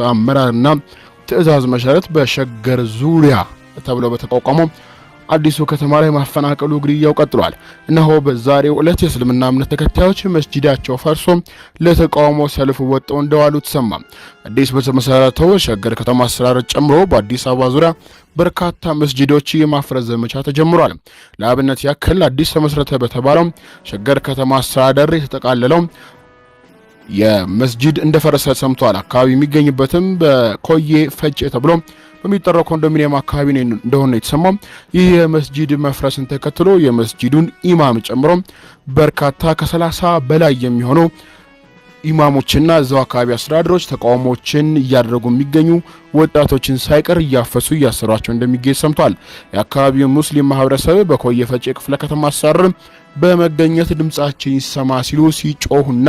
አመራርና ትዕዛዝ መሰረት በሸገር ዙሪያ ተብሎ በተቋቋመው አዲሱ ከተማ ላይ ማፈናቀሉ፣ ግድያው ቀጥሏል። እነሆ በዛሬው ዕለት የእስልምና እምነት ተከታዮች መስጂዳቸው ፈርሶ ለተቃውሞ ሰልፍ ወጥተው እንደዋሉ ተሰማ። አዲስ በተመሰረተው ሸገር ከተማ አስተዳደር ጨምሮ በአዲስ አበባ ዙሪያ በርካታ መስጂዶች የማፍረስ ዘመቻ ተጀምሯል። ለአብነት ያክል አዲስ ተመሰረተ በተባለው ሸገር ከተማ አስተዳደር የተጠቃለለው የመስጂድ እንደፈረሰ ሰምቷል። አካባቢ የሚገኝበትም በኮዬ ፈጬ ተብሎ በሚጠራው ኮንዶሚኒየም አካባቢ እንደሆነ የተሰማው። ይህ የመስጂድ መፍረስን ተከትሎ የመስጂዱን ኢማም ጨምሮ በርካታ ከ30 በላይ የሚሆኑ ኢማሞችና እዛው አካባቢ አስተዳደሮች ተቃውሞችን እያደረጉ የሚገኙ ወጣቶችን ሳይቀር እያፈሱ እያሰሯቸው እንደሚገኝ ሰምቷል። የአካባቢው ሙስሊም ማህበረሰብ በኮዬ ፈጬ ክፍለ ከተማ አስተዳደር በመገኘት ድምጻችን ይሰማ ሲሉ ሲጮሁና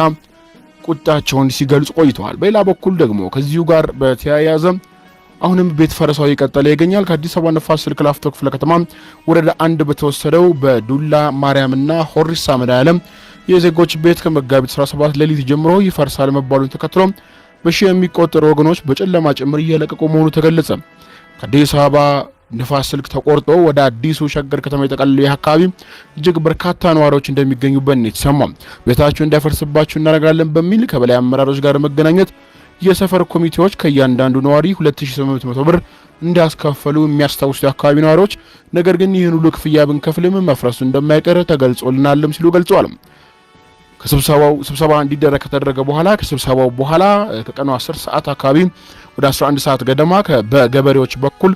ቁጣቸውን ሲገልጹ ቆይተዋል። በሌላ በኩል ደግሞ ከዚሁ ጋር በተያያዘ አሁንም ቤት ፈረሳው እየቀጠለ ይገኛል። ከአዲስ አበባ ነፋስ ስልክ ላፍቶ ክፍለ ከተማ ወረዳ 1 በተወሰደው በዱላ ማርያምና ሆሪሳ መድኃኔዓለም የዜጎች ቤት ከመጋቢት 17 ሌሊት ጀምሮ ይፈርሳል መባሉን ተከትሎ በሺህ የሚቆጠሩ ወገኖች በጨለማ ጭምር እየለቀቁ መሆኑ ተገለጸ። ከአዲስ አበባ ንፋስ ስልክ ተቆርጦ ወደ አዲሱ ሸገር ከተማ የጠቀለለው ይህ አካባቢ እጅግ በርካታ ነዋሪዎች እንደሚገኙበት ነው የተሰማው። ቤታችሁ እንዳይፈርስባችሁ እናደርጋለን በሚል ከበላይ አመራሮች ጋር መገናኘት የሰፈር ኮሚቴዎች ከእያንዳንዱ ነዋሪ 2800 ብር እንዳስከፈሉ የሚያስታውሱ የአካባቢ ነዋሪዎች፣ ነገር ግን ይህን ሁሉ ክፍያ ብንከፍልም መፍረሱ እንደማይቀር ተገልጾልናልም ሲሉ ገልጸዋል። ከስብሰባው ስብሰባ እንዲደረግ ከተደረገ በኋላ ከስብሰባው በኋላ ከቀኑ 10 ሰዓት አካባቢ ወደ 11 ሰዓት ገደማ በገበሬዎች በኩል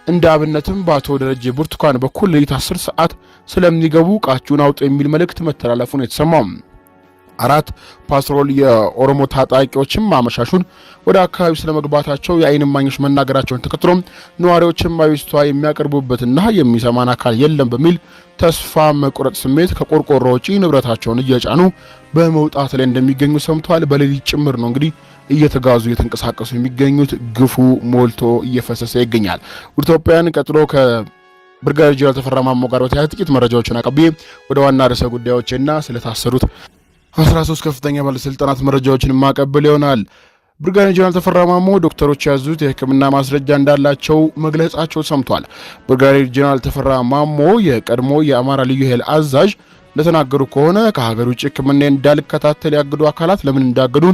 እንደ አብነትም በአቶ ደረጀ ብርቱካን በኩል ሌሊት 10 ሰዓት ስለሚገቡ ዕቃችሁን አውጡ የሚል መልእክት መተላለፉን የተሰማው። አራት ፓትሮል የኦሮሞ ታጣቂዎችም አመሻሹን ወደ አካባቢው ስለመግባታቸው የዓይን እማኞች መናገራቸውን ተከትሎ ነዋሪዎችም አቤቱታ የሚያቀርቡበትና የሚሰማን አካል የለም በሚል ተስፋ መቁረጥ ስሜት ከቆርቆሮ ውጪ ንብረታቸውን እየጫኑ በመውጣት ላይ እንደሚገኙ ሰምተዋል። በሌሊት ጭምር ነው እንግዲህ እየተጋዙ እየተንቀሳቀሱ የሚገኙት። ግፉ ሞልቶ እየፈሰሰ ይገኛል። ኢትዮጵያን ቀጥሎ ከብርጋዴር ጄኔራል ተፈራ ማሞ ጋር በተያያዘ ጥቂት መረጃዎችን አቀብዬ ወደ ዋና ርዕሰ ጉዳዮችና ስለታሰሩት 13 ከፍተኛ ባለስልጣናት መረጃዎችን ማቀበል ይሆናል። ብርጋዴር ጄኔራል ተፈራ ማሞ ዶክተሮች የያዙት የሕክምና ማስረጃ እንዳላቸው መግለጻቸው ሰምቷል። ብርጋዴር ጄኔራል ተፈራ ማሞ የቀድሞ የአማራ ልዩ ኃይል አዛዥ እንደተናገሩ ከሆነ ከሀገር ውጭ ሕክምና እንዳልከታተል ያገዱ አካላት ለምን እንዳገዱ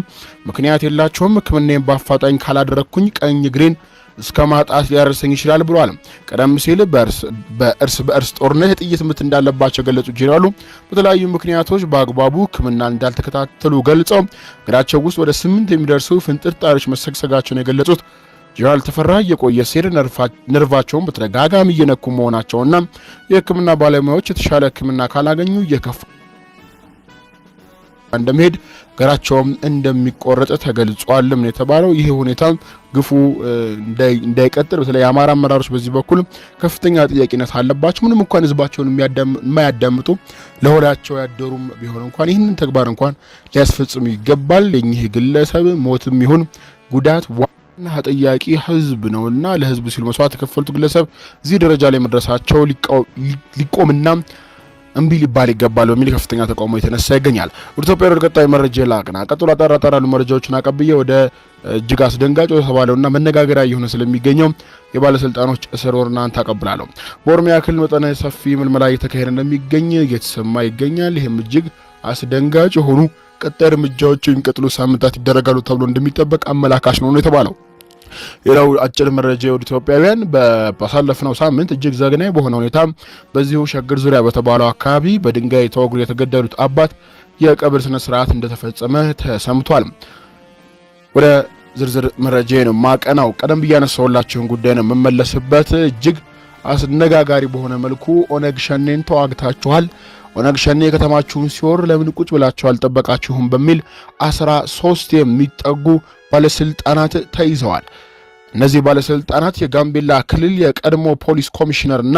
ምክንያት የላቸውም። ሕክምናዬን በአፋጣኝ ካላደረግኩኝ ቀኝ እግሬን እስከ ማጣት ሊያደርሰኝ ይችላል ብሏል። ቀደም ሲል በእርስ በእርስ ጦርነት የጥይት ምት እንዳለባቸው ገለጹ ጄኔራሉ በተለያዩ ምክንያቶች በአግባቡ ሕክምና እንዳልተከታተሉ ገልጸው እግራቸው ውስጥ ወደ 8 የሚደርሱ ፍንጥርጣሪዎች መሰግሰጋቸውን የገለጹት ጄኔራል ተፈራ የቆየ ሲሄድ ነርቫቸውን በተደጋጋሚ እየነኩ መሆናቸውና የሕክምና ባለሙያዎች የተሻለ ሕክምና ካላገኙ እየከፋ እንደሚሄድ እግራቸውም እንደሚቆረጥ ተገልጿልም ነው የተባለው። ይህ ሁኔታ ግፉ እንዳይቀጥል በተለይ የአማራ አመራሮች በዚህ በኩል ከፍተኛ ጥያቄነት አለባቸው። ምንም እንኳን ህዝባቸውን የማያዳምጡ ለሆዳቸው ያደሩም ቢሆን እንኳን ይህንን ተግባር እንኳን ሊያስፈጽሙ ይገባል። የኚህ ግለሰብ ሞትም ይሁን ጉዳት ዋና ተጠያቂ ህዝብ ነውና ለህዝብ ሲሉ መስዋዕት የከፈሉት ግለሰብ እዚህ ደረጃ ላይ መድረሳቸው ሊቆምና እምቢ ሊባል ይገባል በሚል ከፍተኛ ተቃውሞ የተነሳ ይገኛል። ወደ ኢትዮጵያ ወደ ቀጣዩ መረጃ ላቅና። ቀጥሎ አጠር አጠር ያሉ መረጃዎችን አቀብዬ ወደ እጅግ አስደንጋጭ የተባለውና መነጋገሪያ እየሆነ ስለሚገኘው የባለስልጣኖች እስር ወደ እናንተ አቀብላለሁ። በኦሮሚያ ክልል መጠነ ሰፊ ምልመላ እየተካሄደ እንደሚገኝ እየተሰማ ይገኛል። ይህም እጅግ አስደንጋጭ የሆኑ ቀጣይ እርምጃዎች የሚቀጥሉ ሳምንታት ይደረጋሉ ተብሎ እንደሚጠበቅ አመላካች ነው የተባለው። ሌላው አጭር መረጃ የወደ ኢትዮጵያውያን ባሳለፍነው ሳምንት እጅግ ዘግናኝ በሆነ ሁኔታ በዚሁ ሸገር ዙሪያ በተባለው አካባቢ በድንጋይ ተወግሮ የተገደሉት አባት የቀብር ስነ ስርዓት እንደተፈጸመ ተሰምቷል። ወደ ዝርዝር መረጃ ነው ማቀናው። ቀደም ብዬ ያነሳሁላችሁን ጉዳይ ነው የምመለስበት። እጅግ አነጋጋሪ በሆነ መልኩ ኦነግ ሸኔን ተዋግታችኋል፣ ኦነግ ሸኔ ከተማችሁን ሲወር ለምን ቁጭ ብላችሁ አልጠበቃችሁም በሚል 13 የሚጠጉ ባለስልጣናት ተይዘዋል። እነዚህ ባለስልጣናት የጋምቤላ ክልል የቀድሞ ፖሊስ ኮሚሽነርና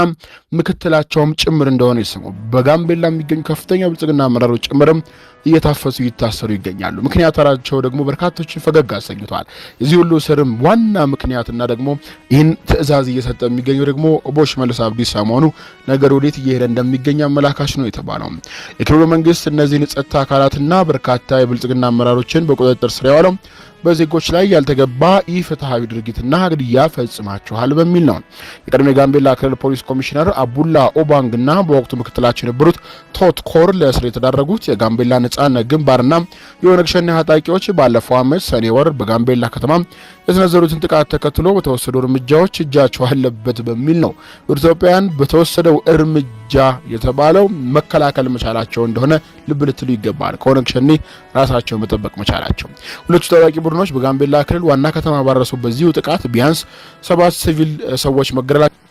ምክትላቸውም ጭምር እንደሆነ ይስሙ። በጋምቤላ የሚገኙ ከፍተኛ ብልጽግና አመራሮች ጭምርም እየታፈሱ እየታሰሩ ይገኛሉ። ምክንያታቸው ደግሞ በርካቶችን ፈገግ አሰኝተዋል። የዚህ ሁሉ ስርም ዋና ምክንያትና ደግሞ ይህን ትዕዛዝ እየሰጠ የሚገኘው ደግሞ ኦቦ ሽመልስ አብዲሳ መሆኑ ነገር ወዴት እየሄደ እንደሚገኝ አመላካች ነው የተባለው። የክልሉ መንግስት እነዚህን የጸጥታ አካላትና በርካታ የብልጽግና አመራሮችን በቁጥጥር ስር ያዋለው በዜጎች ላይ ያልተገባ ኢፍትሐዊ ድርጊትና ግድያ ፈጽማችኋል በሚል ነው። የቀድሞ የጋምቤላ ክልል ፖሊስ ኮሚሽነር አቡላ ኦባንግና በወቅቱ ምክትላቸው የነበሩት ቶት ኮር ለእስር የተዳረጉት የጋምቤላ ነጻነት ግንባርና የኦነግ ሸኔ ታጣቂዎች ባለፈው ዓመት ሰኔ ወር በጋምቤላ ከተማ የሰነዘሩትን ጥቃት ተከትሎ በተወሰዱ እርምጃዎች እጃቸው አለበት በሚል ነው። ኢትዮጵያውያን በተወሰደው እርምጃ የተባለው መከላከል መቻላቸው እንደሆነ ልብ ልትሉ ይገባል። ከኦነግ ሸኔ ራሳቸውን መጠበቅ መቻላቸው። ሁለቱ ታጣቂ ቡድኖች በጋምቤላ ክልል ዋና ከተማ ባደረሱ በዚሁ ጥቃት ቢያንስ 7 ሲቪል ሰዎች መገደላቸውን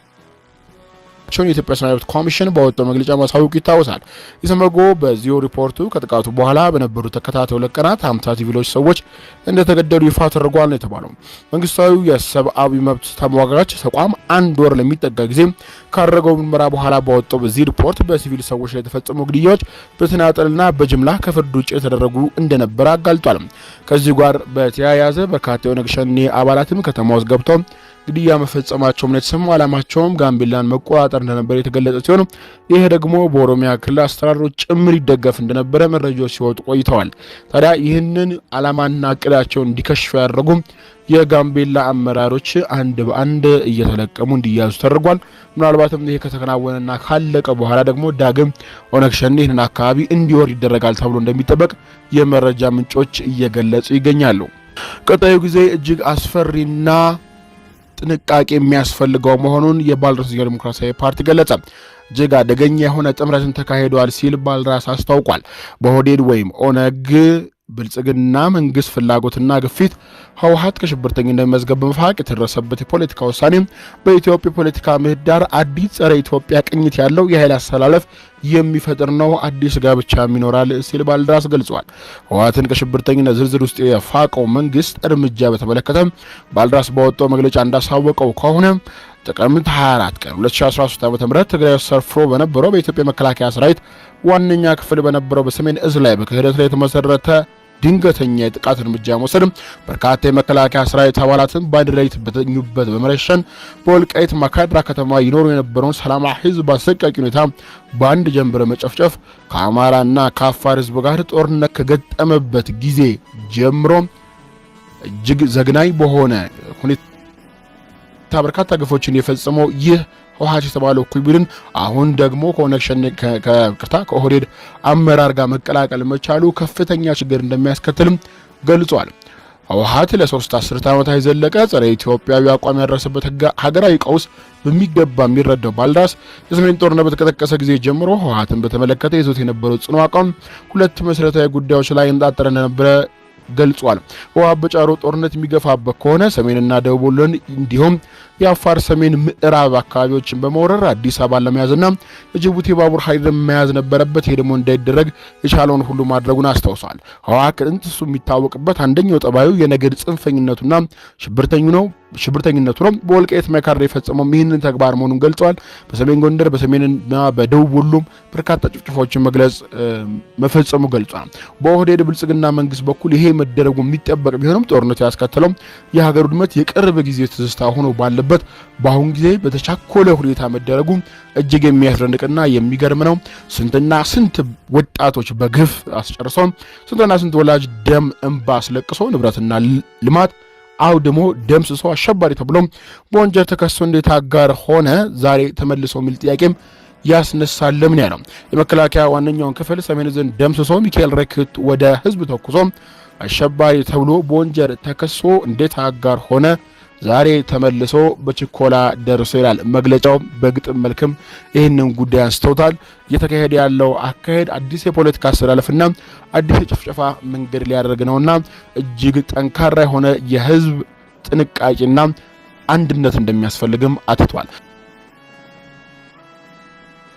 የኢትዮጵያ ሰብዓዊ መብት ኮሚሽን ባወጣው መግለጫ ማሳወቁ ይታወሳል። ኢሰመኮ በዚሁ ሪፖርቱ ከጥቃቱ በኋላ በነበሩ ተከታታይ 2 ቀናት 50 ሲቪሎች ሰዎች እንደተገደሉ ይፋ ተደርጓል ነው የተባለው። መንግስታዊው የሰብአዊ መብት ተሟጋች ተቋም አንድ ወር ለሚጠጋ ጊዜ ካደረገው ምርመራ በኋላ ባወጣው በዚህ ሪፖርት በሲቪል ሰዎች ላይ የተፈጸሙ ግድያዎች በተናጠልና በጅምላ ከፍርድ ውጭ የተደረጉ እንደነበረ አጋልጧል። ከዚህ ጋር በተያያዘ በርካታ የኦነግ ሸኔ አባላትም ከተማ ውስጥ ገብተው ግድያ መፈጸማቸውም ነው የተሰማው። ዓላማቸውም ጋምቤላን መቆጣጠር እንደነበረ የተገለጸ ሲሆን ይህ ደግሞ በኦሮሚያ ክልል አስተዳደሮች ጭምር ይደገፍ እንደነበረ መረጃዎች ሲወጡ ቆይተዋል። ታዲያ ይህንን ዓላማና እቅዳቸውን እንዲከሽፉ ያደረጉ የጋምቤላ አመራሮች አንድ በአንድ እየተለቀሙ እንዲያዙ ተደርጓል። ምናልባትም ይሄ ከተከናወነና ካለቀ በኋላ ደግሞ ዳግም ኦነግ ሸኔ ይህንን አካባቢ እንዲወር ይደረጋል ተብሎ እንደሚጠበቅ የመረጃ ምንጮች እየገለጹ ይገኛሉ። ቀጣዩ ጊዜ እጅግ አስፈሪና ጥንቃቄ የሚያስፈልገው መሆኑን የባልደራስ ዲሞክራሲያዊ ፓርቲ ገለጸ። እጅግ አደገኛ የሆነ ጥምረትን ተካሂዷል ሲል ባልደራስ አስታውቋል። በኦህዴድ ወይም ኦነግ ብልጽግና መንግስት ፍላጎትና ግፊት ህወሓት ከሽብርተኝነት መዝገብ በመፋቅ የተደረሰበት የፖለቲካ ውሳኔ በኢትዮጵያ ፖለቲካ ምህዳር አዲስ ጸረ ኢትዮጵያ ቅኝት ያለው የኃይል አሰላለፍ የሚፈጥር ነው፣ አዲስ ጋብቻም ይኖራል ሲል ባልደራስ ገልጿል። ህወሓትን ከሽብርተኝነት ዝርዝር ውስጥ የፋቀው መንግስት እርምጃ በተመለከተ ባልደራስ ባወጣው መግለጫ እንዳሳወቀው ከሆነ ጥቅምት 24 ቀን 2013 ዓ.ም ትግራይ ውስጥ ሰፍሮ በነበረው በኢትዮጵያ መከላከያ ሰራዊት ዋነኛ ክፍል በነበረው በሰሜን እዝ ላይ በክህደት ላይ የተመሰረተ ድንገተኛ የጥቃት እርምጃ መውሰድ በርካታ የመከላከያ ሰራዊት አባላትን በአንድ ሌሊት በተኙበት በመረሸን በወልቃይት ማካድራ ከተማ ይኖሩ የነበረውን ሰላማዊ ህዝብ በአሰቃቂ ሁኔታ በአንድ ጀንበር መጨፍጨፍ ከአማራና ከአፋር ህዝብ ጋር ጦርነት ከገጠመበት ጊዜ ጀምሮ እጅግ ዘግናኝ በሆነ ሁኔታ በርካታ ግፎችን የፈጸመው ይህ ህወሓት የተባለው እኩይ ቡድን አሁን ደግሞ ከኦነግ ሸኔ ከኦህዴድ አመራር ጋር መቀላቀል መቻሉ ከፍተኛ ችግር እንደሚያስከትልም ገልጿል። ህወሓት ለ3 አስርተ ዓመታት የዘለቀ ጸረ ኢትዮጵያዊ አቋም ያደረሰበት ሀገራዊ ቀውስ በሚገባ የሚረዳው ባልደራስ የሰሜን ጦርነት በተቀጠቀሰ ጊዜ ጀምሮ ህወሓትን በተመለከተ ይዞት የነበረው ጽኑ አቋም ሁለት መሰረታዊ ጉዳዮች ላይ ያነጣጠረ እንደነበረ ገልጿል። ህወሓት በጫሮ ጦርነት የሚገፋበት ከሆነ ሰሜንና ደቡብ ወሎን እንዲሁም የአፋር ሰሜን ምዕራብ አካባቢዎችን በመውረር አዲስ አበባን ለመያዝና የጅቡቲ ባቡር ሀዲድን መያዝ ነበረበት። ይሄ ደግሞ እንዳይደረግ የቻለውን ሁሉ ማድረጉን አስታውሷል። ህወሓት ከጥንት እሱ የሚታወቅበት አንደኛው ጠባዩ የነገድ ጽንፈኝነቱና ሽብርተኝነቱ ነው። በወልቃይት ማይካድራ የፈጸመው ይህንን ተግባር መሆኑን ገልጿል። በሰሜን ጎንደር፣ በሰሜንና በደቡብ ወሎም በርካታ ጭፍጨፋዎችን መግለጽ መፈጸሙ ገልጿል። በኦህዴድ ብልጽግና መንግስት በኩል ይሄ መደረጉ የሚጠበቅ ቢሆንም ጦርነቱ ያስከተለው የሀገር ውድመት የቅርብ ጊዜ ትዝታ ሆኖ ባለበት በአሁን ጊዜ በተቻኮለ ሁኔታ መደረጉ እጅግ የሚያስደንቅና የሚገርም ነው። ስንትና ስንት ወጣቶች በግፍ አስጨርሶ፣ ስንትና ስንት ወላጅ ደም እንባ አስለቅሶ፣ ንብረትና ልማት አውድሞ ደምስሶ አሸባሪ ተብሎ በወንጀል ተከሶ እንዴት አጋር ሆነ ዛሬ ተመልሶ የሚል ጥያቄም ያስነሳል። ለምን ያለው የመከላከያ ዋነኛውን ክፍል ሰሜን ዕዝን ደምስሶ ሚካኤል ረክት ወደ ህዝብ ተኩሶ አሸባሪ ተብሎ በወንጀል ተከሶ እንዴት አጋር ሆነ ዛሬ ተመልሶ በችኮላ ደርሶ ይላል መግለጫው። በግጥም መልክም ይህንን ጉዳይ አንስተውታል። እየተካሄደ ያለው አካሄድ አዲስ የፖለቲካ አስተላለፍና አዲስ የጭፍጨፋ መንገድ ሊያደርግ ነውና እጅግ ጠንካራ የሆነ የህዝብ ጥንቃቄና አንድነት እንደሚያስፈልግም አትቷል።